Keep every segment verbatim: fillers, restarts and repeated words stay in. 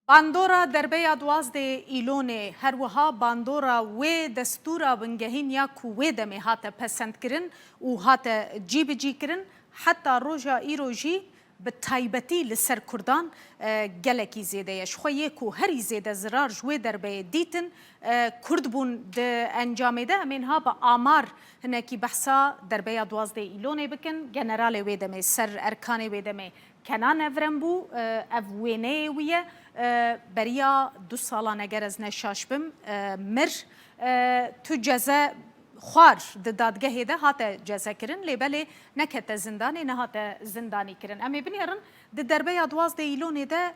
Bandora derbeya duwazdeh Îlonê, her wiha bandora wê destûra bingehîn ya ku wê demê hate pesendkirin û hate cîbicîkirin, heta roja îro jî bi taybetî li ser Kurdan, e, gelekî zêde ye. Ji xwe yê ku herî zêde zirar ji wê derbeyê dîtin, e, Kurd bûn di encamê de. Em ê niha bi amar hinekî behsa derbeya duwazdeh Îlonê bikin. Generalê wê demê, ser erkanê wê demê Kenan Evren bû. E, ev wêneyê wî ye. E, beriya du salan, eger ez ne şaş bim, e, mir. E, tu ceze xwar di dadgehê de hate cezekirin, lê belê nekete zindanê, nehate zindanî kirin. Em ê binêrin di derbeya duwazdeh Îlonê de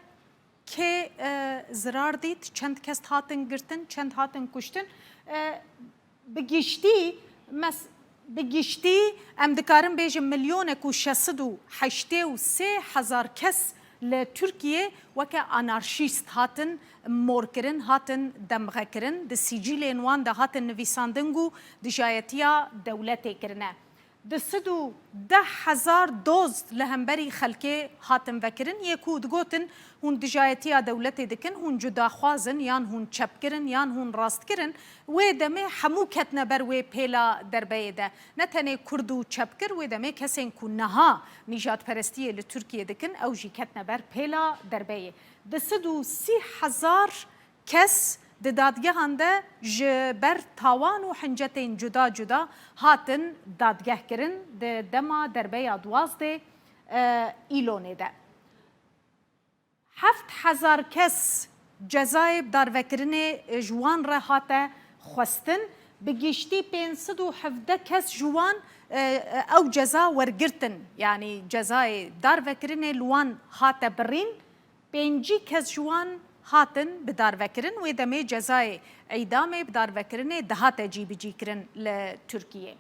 kê, e, zirar dît, çend kes hatin girtin, çend hatin kuştin. E, bi giştî, mes-, bi giştî em dikarin bêjin milyonek û şeş sed û heştê û sê hezar kes li Tirkiyê weke anarşîst hatin morkirin, hatin demxekirin, di sicîlên wan de hatin nivîsandin ku dijayetiya dewletê kirine. Du sed û deh hezar doz li hemberî xelkê hatin vekirin, yê ku digotin hûn dijayetiya dewletê dikin, hûn cudaxwaz in, yan hûn çepgir in, yan hûn rastgir in, wê demê hemû ketine ber wê pêla derbeyê de. Ne tenê kurd û çepgir, wê demê kesên ku niha nîjadperestiyê li Tirkiyê dikin, ew jî ketine ber pêla derbeyê. Du sed û sî hezar kes di dadgehan de ji ber tawan û hincetên cuda cuda hatin dadgehkirin di dema derbeya duwazdeh, e, Îlonê de. Heft hezar kes cezayê bidarvekirinê ji wan re hate xwestin. Bi giştî pênc sed û hevdeh kes ji wan, e, e, ew ceza wergirtin. Yanî cezayê darvekirinê li wan hate birîn. Pêncî kes ji wan hatin bidarvekirin. Wê demê cezayê îdamê bidarvekirinê dihate cîbicîkirin li Tirkiyê.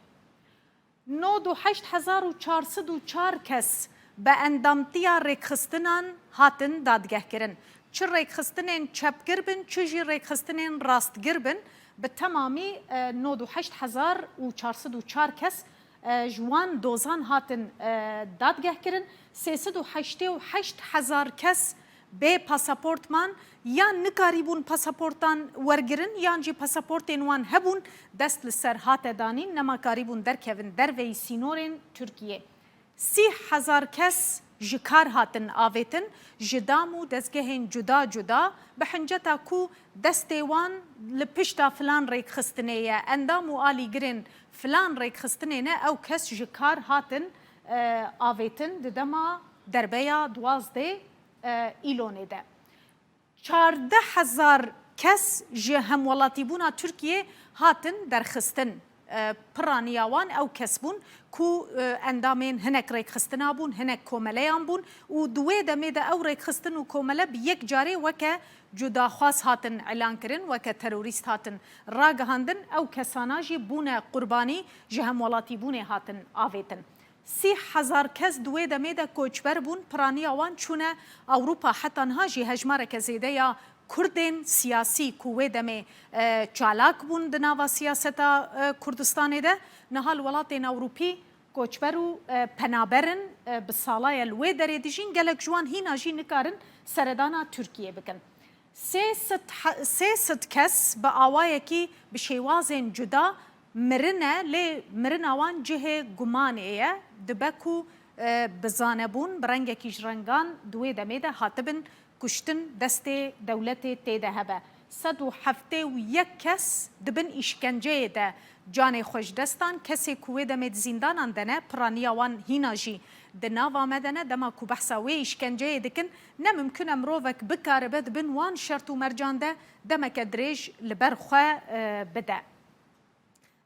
Nod û heşt hezar û çar sed û çar kes bi endamtiya rêkxistinan hatin dadgehkirin. Çi rêkxistinên çepgir bin, çi jî rêkxistinên rastgir bin, bi temamî, e, nod û heşt hezar û çar sed û çar kes, e, ji wan dozan hatin, e, dadgehkirin. Sê sed û heştê û heşt hezar kes bê pasaport man, yan nikarîbûn pasaportan wergirin, yan jî pasaportên wan hebûn, dest li ser hate danîn, nema karîbûn derkevin derveyî sînorên Tirkiyê. Sî hezar kes ji kar hatin avêtin, ji dam û dezgehên cuda cuda, bi hinceta ku destê wan li pişta filan rêkxistinê ye, endam û alîgirên filan rêkxistinê ne, ew kes ji kar hatin, e, avêtin di dema derbeya duwazdeh, e, Îlonê de. Çardeh hezar kes ji hemwelatîbûna Tirkiyê hatin derxistin. E, piraniya wan ew kes bûn ku, e, endamên hinek rêkxistina bûn, hinek komeleyan bûn û di wê demê de ew rêkxistin û komele bi yek carê weke cudaxwaz hatin îlan kirin, weke terorîst hatin ragihandin. Ew kesana jî bûne qurbanî, ji hemwelatîbûnê hatin avêtin. Sî hezar kes di wê demê de koçber bûn, piraniya wan çûne Ewropa. Heta niha jî hejmareke zêde ya Kurdên siyasî ku wê demê, e, çalak bûn di nava siyaseta, e, Kurdistanê de, niha li welatên Ewropî koçber û, e, penaber in, e, bi sala ye li wê derê dijîn, gelek ji wan hîna jî nikarin seredana Tirkiyê bikin. Sê sed he-, sê sed kes bi awayekî, bi şêwazên cuda mirine, lê mirina wan cihê gumanê ye. Dibe ku, e, bi zanebûn, bi rengekî ji rengan di wê demê de hatibin kuştin, destê dewletê tê de hebe. Sed û heftê û yek kes di bin îşkenceyê de canê xwe ji dest dan. Kesê ku wê demê di zîndanan de ne, piraniya wan hîna jî di nava me de ne. Dema ku behsa wê îşkenceyê dikin, ne mimkun e mirovek bikaribe di bin wan şert û mercan de demeke dirêj li ber xwe, e, bide.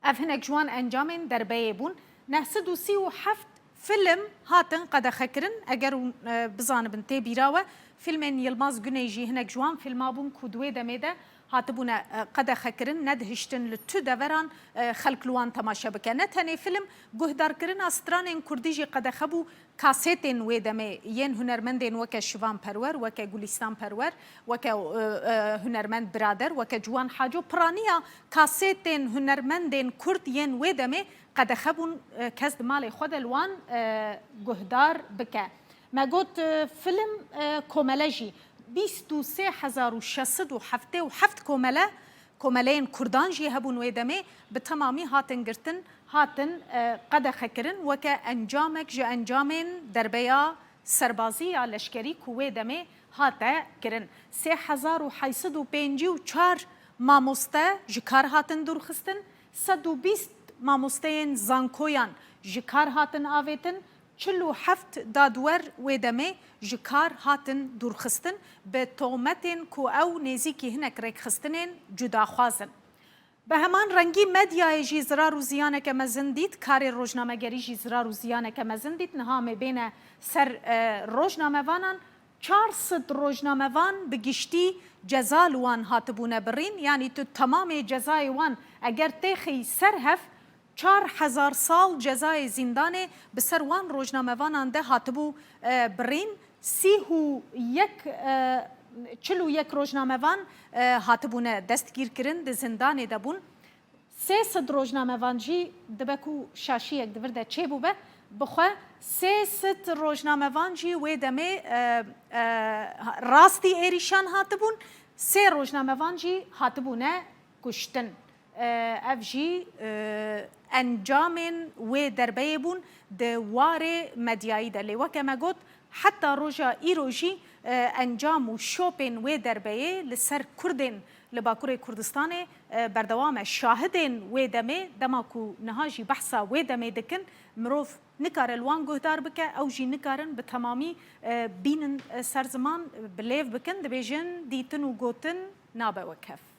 Ev hinek ji wan encamên derbeyê bûn. Neh sed û sî û heft film hatin qedexekirin. Eger hûn, e, bizanibin tê bîra we, filmên Yilmaz Güney jî hinek ji wan filma bûn ku di wê demê de hatibûne, e, qedexekirin, nedihiştin li tu deveran, e, xelk li wan temaşe bike. Ne tenê film, guhdarkirina stranên kurdî jî qedexe bû. Kasetên wê demê yên hunermendên weke Şivan Perwer, weke Gulîstan Perwer, weke, e, e, hunermend Birader, weke Ciwan Haco, piraniya kasetên hunermendên kurd yên wê demê qedexe bûn, e, kes di malê xwe de li wan, e, guhdar bike. Me got, e, film, e, komele jî. Bîst û sê hezar û şeş sed û heftê û heft komele, komeleyên Kurdan jî hebûn wê demê, bi temamî hatin girtin, hatin, e, qedexekirin, weke encamek ji encamên derbeya serbazî ya leşkerî ku wê demê hate kirin. Sê hezar û heyt sed û pêncî û çar mamoste ji kar hatin dûrxistin, sed û bîst mamosteyên zankoyan ji kar hatin avêtin, çil û heft dadwer wê demê ji kar hatin dûrxistin, bi tometên ku ew nêzîkî hinek rêkxistinên cudaxwaz in. Bi heman rengî medyayê jî zirar û ziyaneke mezin dît, karê rojnamegerî jî zirar û ziyaneke mezin dît. Niha em ê bêne ser, e, rojnamevanan. Çar sed rojnamevan bi giştî ceza li wan hatibûne birîn, yanî tu temamê cezayê wan eger têxî ser hev, çar hezar sal cezayê zîndanê bi ser wan rojnamevanan de hatibû, e, birîn. Sîh û yek, e, çil û yek rojnamevan, e, hatibûne destgîrkirin, di zindanê de bûn. Sê sed rojnamevan jî dibe ku şaşiyek di vir de çêbûbe, bi xwe sê sed rojnamevan jî wê demê, e, e, rastî êrîşan hatibûn, sê rojnamevan jî hatibûne kuştin. E, ev jî, e, encamên wê derbeyê bûn di warê medyayî de. Lê weke me got, heta roja îro jî, e, encam û şopên wê derbeyê li ser Kurdên li Bakurê Kurdistanê, e, berdewam e. Şahidên wê demê, dema ku niha jî behsa wê demê dikin, mirov nikare li wan guhdar bike, ew jî nikarin bi temamî, e, bînin, e, ser ziman, e, bi lêv bikin, dibêjin dîtin û gotin nabe wek hev.